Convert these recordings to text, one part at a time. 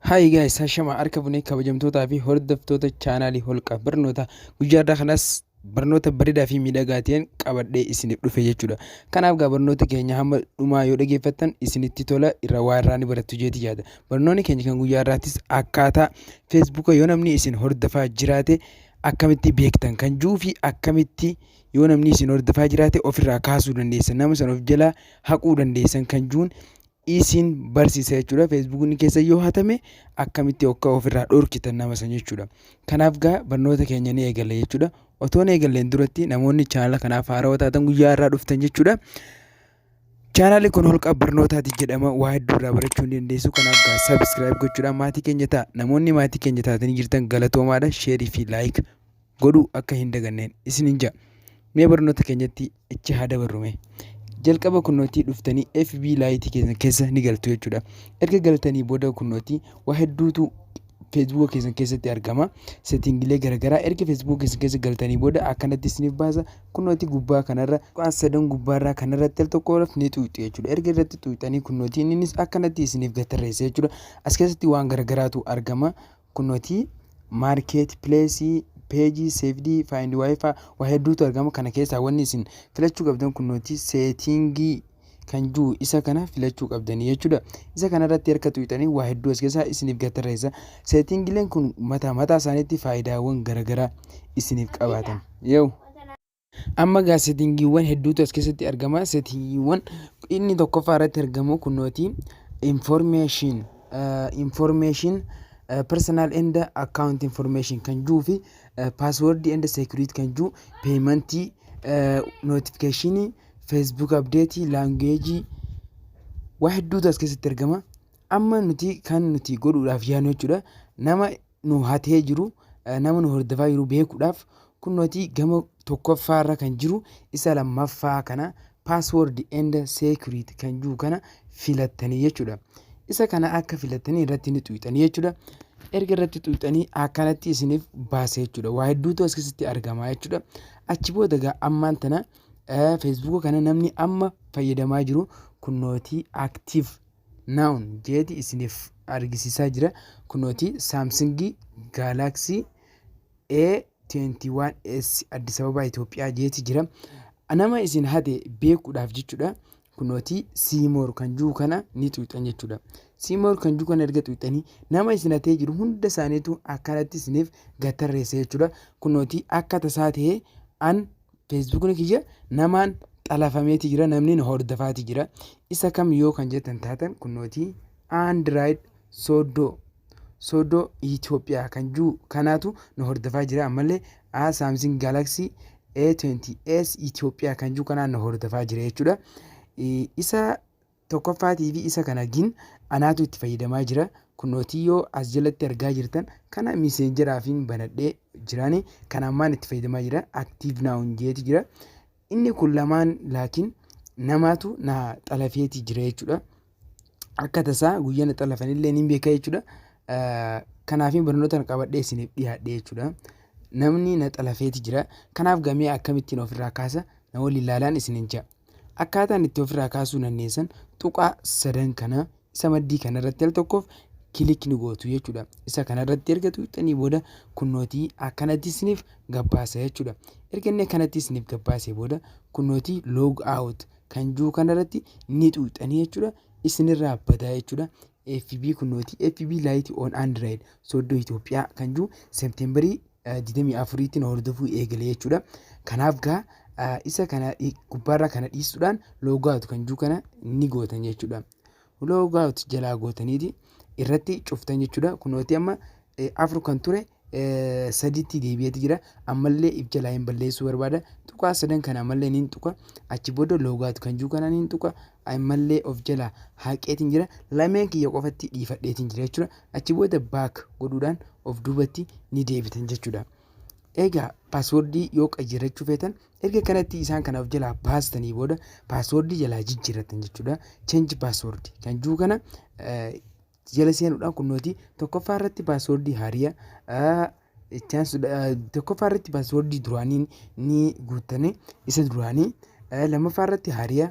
Hi guys, hashama harka bunee kabajamtootaa fi hordoftoota chaanaalii Holqa Barnoota. Guyyaa har'aa kanas barnoota bareedaa fi miidhagaa ta'een qabadhee isiniif dhufe jechuudha. Kanaaf gaa barnoota keenya hamma dhumaa yoo dhageeffattan isinitti tola, irra waa irraa ni barattu jeeti yaada. Barnoonni keenya kan guyyaa har'aattis akkaataa Feesbuuka yoo namni isin hordofaa jiraate akkamitti beektan kan jiru fi akkamitti yoo namni isin hordofaa jiraate ofirraa kaasuu dandeessan, nama sana of jalaa haquu dandeessan kan jiruun isin barsiisa jechuudha. Feesbuukni keessa yoo hatame akkamitti akka ofirraa dhorkitan nama san jechuudha. Kanaaf gaa barnoota keenya ni eegalla jechuudha. Otoo hin eegalleen duratti namoonni chaanala kanaaf haarawaa taatan guyyaa irraa dhuftan jechuudha. Chaanaalli kun Holqa Barnootaati jedhama. Waa hedduu irraa barachuu ni dandeessu. Kanaaf gaa subscribe gochuudhaan maatii keenya ta'a. Namoonni maatii keenya taatanii jirtan galatoomaadha. Sheerii fi like godhuu akka hin daganneen isinin ja'a. Mee barnoota keenyatti ichi haa dabarru mee. Jalqaba kunnootii dhuftanii FB Lite keessan keessa ni galtu jechuudha. Erga galtanii booda kunnootii waa hedduutu Facebook keessan keessatti argama. Settingilee garaagaraa erga Facebook keessan keessa galtanii booda akkanatti isiniif baasa. Kunnootii gubbaa kanarra waan sadan gubbaarraa kanarratti al tokkoof ni xuuxxu jechuudha. Erga irratti xuuxxanii kunnootii innis akkanatti isiniif gatarreessa jechuudha. As keessatti waan garaagaraatu argama. Kunnootii market place, page, saved, find wifi, waa hedduutu argama. Kana keessaa wanni isin filachuu qabdan kunnootii settingii kan jiru isa kana filachuu qabdanii jechuudha. Isa kanarratti harka tuqxanii waa hedduu as keessaa isiniif gatarreessa. Settingileen kun mataa mataa isaaniitti faayidaawwan garaagaraa isiniif qabaatan. Yoo amma gaa settingiiwwan hedduutu as keessatti argama. Settingiiwwan inni tokkoffaa irratti argamu kunnootii information, personal and account information kan jiruu fi password and security kan jiru, payment, notification, Facebook update, language, waa hedduutu as keessatti argama. Amma nuti kan nuti godhuudhaaf yaadnu jechuudha. Nama nu hatee jiru, nama nu hordofaa jiru beekuudhaaf kunnootii gama tokkoffaarra kan jiru isa lammaffaa kana, password and security kan jiru kana filattanii jechuudha. Isa kana akka filattanii irratti ni xuuxanii jechuudha. Erga irratti xuuxanii akkanatti isiniif baasa jechuudha. Waa hedduutu as keessatti argama jechuudha. Achi booda gaa ammaan tana Feesbuuka kana namni amma fayyadamaa jiru kunnootii active now jeeti isiniif argisiisaa jira. Kunnootii Samsung Galaxy A21s Addis Ababaa Itoophiyaa jeeti jira. Nama isin hate beekuudhaaf jechuudha. Kunnootii see more kan jiru kana ni xuuxan jechuudha. See more kan jiru kana erga xuuxanii nama isin hatee jiru hunda isaaniitu akkanatti isiniif gatarreessa jechuudha. Kunnootii akka tasaa ta'ee an Feesbuukni kiyya namaan xalafameeti jira, namni na hordofaati jira. Isa kam yoo kan jettan taatan kunnootii Android Soddoo Soddoo Itoophiyaa kan jiru kanaatu na hordofaa jira. Ammallee a Samsung Galaxy A20s Itoophiyaa kan jiru kanaan na hordofaa jira jechuudha. Isa tokkoffaatii fi isa kana gin anaatu itti fayyadamaa jira. Kunnootii yoo as jalatti argaa jirtan kana Messengeraafin banadhee jiraani kan ammaan itti fayyadamaa jira. Active now jeeti jira. Inni kun lamaan laakiin namaatu na xalafeeti jira jechuudha. Akka tasaa guyyaa na xalafanillee ni beeka jechuudha. Kanaafin barnoota qabadhee isiniif dhiyaadhe jechuudha. Namni na xalafeeti jira. Kanaaf gamee akkamittiin ofirraa kaasa na waliin ilaalaan isinin ja'a. Akkaataan itti ofirraa kaasuu dandeessan tuqaa sadan kana isa maddii kanarratti al tokkoof click ni gootu jechuudha. Isa kanarratti erga tuqxanii booda kunnootii akkanatti isiniif gabbaasa jechuudha. Erga inni akkanatti isiniif gabbaasee booda kunnootii log out kan jiru kanarratti ni tuqxanii jechuudha. Isinirraa badaa jechuudha. FB kunnootii FB Lite on Android Soddoo Itoophiyaa kan jiru Septemberii 24tti na hordofuu eegale jechuudha. Kanaaf gaa isa kana gubbaarraa kana dhiisuudhaan log out kan jiru kana ni gootan jechuudha. Log out jalaa gootaniiti irratti cuftan jechuudha. Kunooti amma afur kan ture sadiitti deebi'eeti jira. Ammallee if jalaa hin balleessuu barbaada. Tuqaa sadan kana ammallee niin tuqa. Achi booda log out kan jiru kana niin tuqa. Ammallee of jalaa haqeetiin jira. Lameen kiyya qofatti dhiifadheetiin jira jechuudha. Achi booda back godhuudhaan of duubatti ni deebitan jechuudha. Egaa passwordii yoo qayyarachuu feetan erga kanatti isaan kana of jalaa baastanii booda passwordii jalaa jijjiirratan jechuudha. Change password kan jiru kana jala seenuudhaan kunnootii tokkoffaa irratti passwordii haariyaa Itti aansuudhaan tokkoffaa irratti passwordii duraanii ni guuttanii, isa duraanii lammaffaa irratti haariyaa,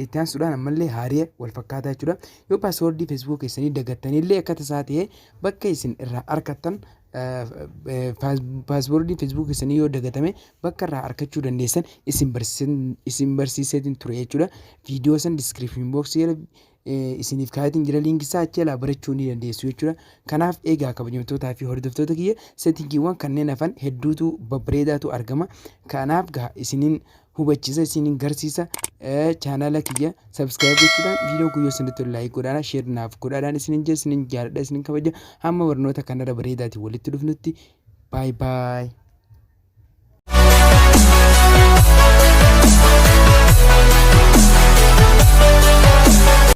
itti aansuudhaan ammallee haariya wal fakkaataa jechuudha. Yoo passwordii Facebook keessanii dagattanillee akka tasaa ta'e, bakka isin irraa argattan, passwordii Facebook keessanii yoo dagatame bakka irraa argachuu dandeessan isin barsiiseetiin ture jechuudha. Viidiyoo san description boxii isiniif kaayatiin jira, linkii isaa achi jalaa barachuu ni dandeessu jechuudha. Kanaaf egaa kabajamtootaa fi hordoftoota kiyya, settingiiwwan kanneen hafan hedduutu babbareedaatu argama. Kanaaf gaa isiniin hubachiisa, isiniin garsiisa. Chaanaala kiyya subscribe gochuudhaan, viidiyoo kun yoo isinitti tole like godhaadhaan, share naaf godhaadhaan isiniin jira. Isiniin jaaladha, isiniin kabaja. Hamma barnoota kanarra bareedaatiin walitti dhufnutti, bye bye.